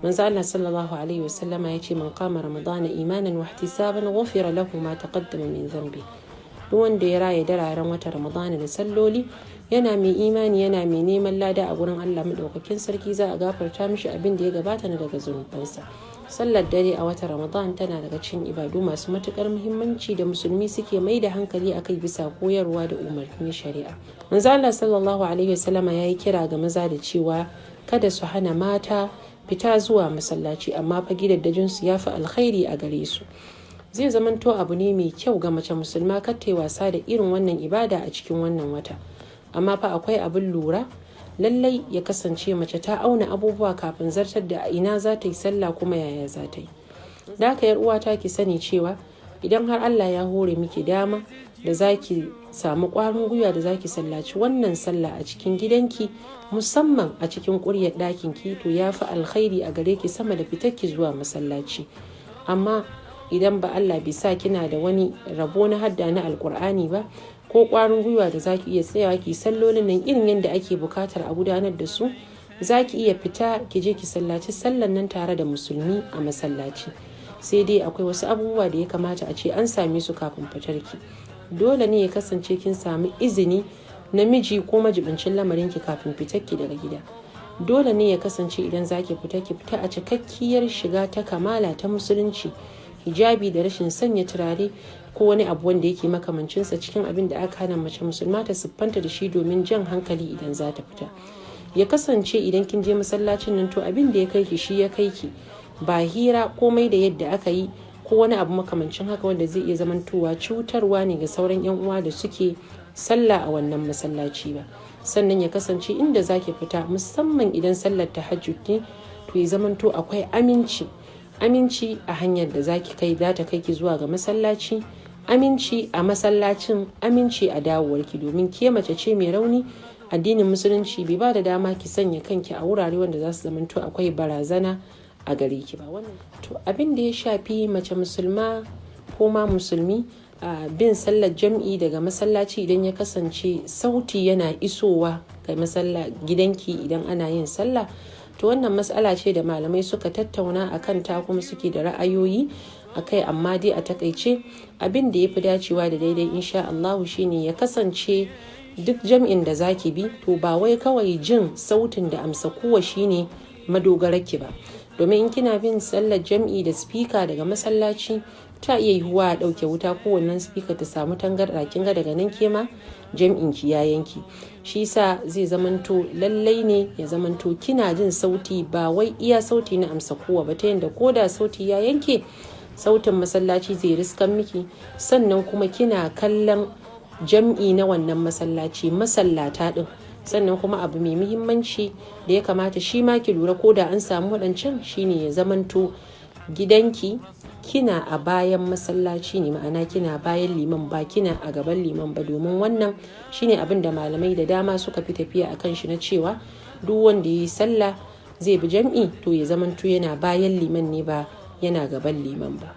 Manzo Allah sallallahu alaihi wasallama ya ce: "Man qama Ramadana imanan wa ihtisaban, ghufira lahu ma taqaddama min dhanbi." Duk wanda ya raya dararen wata Ramadana da salloli, yana mai imani, yana mai neman lada a gurin Allah madaukakin sarki, za a gafarta mishi abin da ya gabata na daga zunubansa. Sallar dare a wata Ramadan tana daga cikin ibadu masu matukar muhimmanci da musulmi suke mai da hankali akai bisa koyarwa da umarnin shari'a. Manzo Allah sallallahu alaihi wasallama ya yi kira ga maza da cewa kada su hana mata fita zuwa masallaci, amma fa gidaddajinsu ya fi alkhairi a gare su. Zai zamanto abu ne mai kyau ga mace musulma kar ta wasa da irin wannan ibada a cikin wannan wata, amma fa akwai abin lura. Lallai ya kasance mace ta auna abubuwa kafin zartar da ina za ta yi sallah kuma yaya za ta yi. Da haka, yar uwata, ki sani cewa idan har Allah ya hore miki dama da za ki samu ƙwarin gwiwa da za ki sallaci wannan sallah a cikin gidanki, musamman a cikin ƙuryar ɗakin ki, to ya fi alkhairi a gare ki sama da fitarki zuwa masallaci. Amma idan ba Allah bai sa kina da wani rabo na hadda na Alkur'ani ba ko ƙwarin gwiwa da za ki iya tsayawa ki sallolin nan irin yadda ake bukatar a gudanar da su, za ki iya fita ki je ki sallaci sallan nan tare da musulmi a masallaci. Sai dai akwai wasu abubuwa da ya kamata a ce an same su kafin fitarki. Dole ne ya kasance kin sami izini namiji ko majibincin lamarinki kafin fitarki daga gida. Dole ne ya kasance idan zaki fita, ki fita a cikakkiyar shiga ta kamala ta musulunci, hijabi da rashin sanya turare ko wani abu wanda yake makamancinsa cikin abin da aka hana mace musulma ta siffanta da shi domin jan hankali idan za ta fita. Ya kasance idan kin je masallacin nan, to abin da ya kai ki shi ya kai ki, ba hira komai da yadda aka yi ko wani abu makamancin haka wanda zai iya zamantowa cutarwa ne ga sauran yan uwa da suke sallah a wannan masallaci ba. Sannan ya kasance inda zaki fita, musamman idan sallar tahajjud ne, to ya zamanto akwai aminci, aminci a hanyar da zaki kai za ta kai ki zuwa ga masallaci, aminci a masallacin, aminci a dawowarki, domin ke mace ce mai rauni. Addinin musulunci bai ba da dama ki sanya kanki a wurare wanda za su zamanto akwai barazana a gare ki ba. Wannan to abin da ya shafi mace musulma ko ma musulmi a bin sallar jam'i daga masallaci, idan ya kasance sauti yana isowa ga masalla gidanki idan ana yin sallah, to wannan matsala ce da malamai suka tattauna a kanta kuma suke da ra'ayoyi a kai. Amma dai a takaice, abin da ya fi dacewa da daidai insha Allahu shine ya kasance duk jam'in da zaki bi, to ba wai kawai jin sautin da amsa kuwa shine madogararki ba, domin in kina bin sallar jam'i da speaker daga masallaci, ta iya yiwuwa a ɗauke wuta ko wannan speaker ta samu tangarɗa. Kin ga daga nan ke ma jam'in ki ya yanki. Shi sa zai zamanto lallai ne ya zamanto kina jin sauti, ba wai iya sauti na amsa kowa ba, ta yanda ko da sauti ya yanke, sautin masallaci zai riskan miki. Sannan kuma kina kallon jam'i na wannan masallaci, masallata din. Sannan kuma abu mai muhimmanci da ya kamata shi ma ki lura ko da an samu waɗancan shine ya zamanto gidanki kina a bayan masallaci ne, ma'ana kina bayan liman, ba kina a gaban liman ba, domin wannan shine abin da malamai da dama suka fi tafiya a kan shi na cewa duk wanda ya yi sallah zai bi jam'i, to ya zamanto yana bayan liman ne, ba yana gaban liman ba.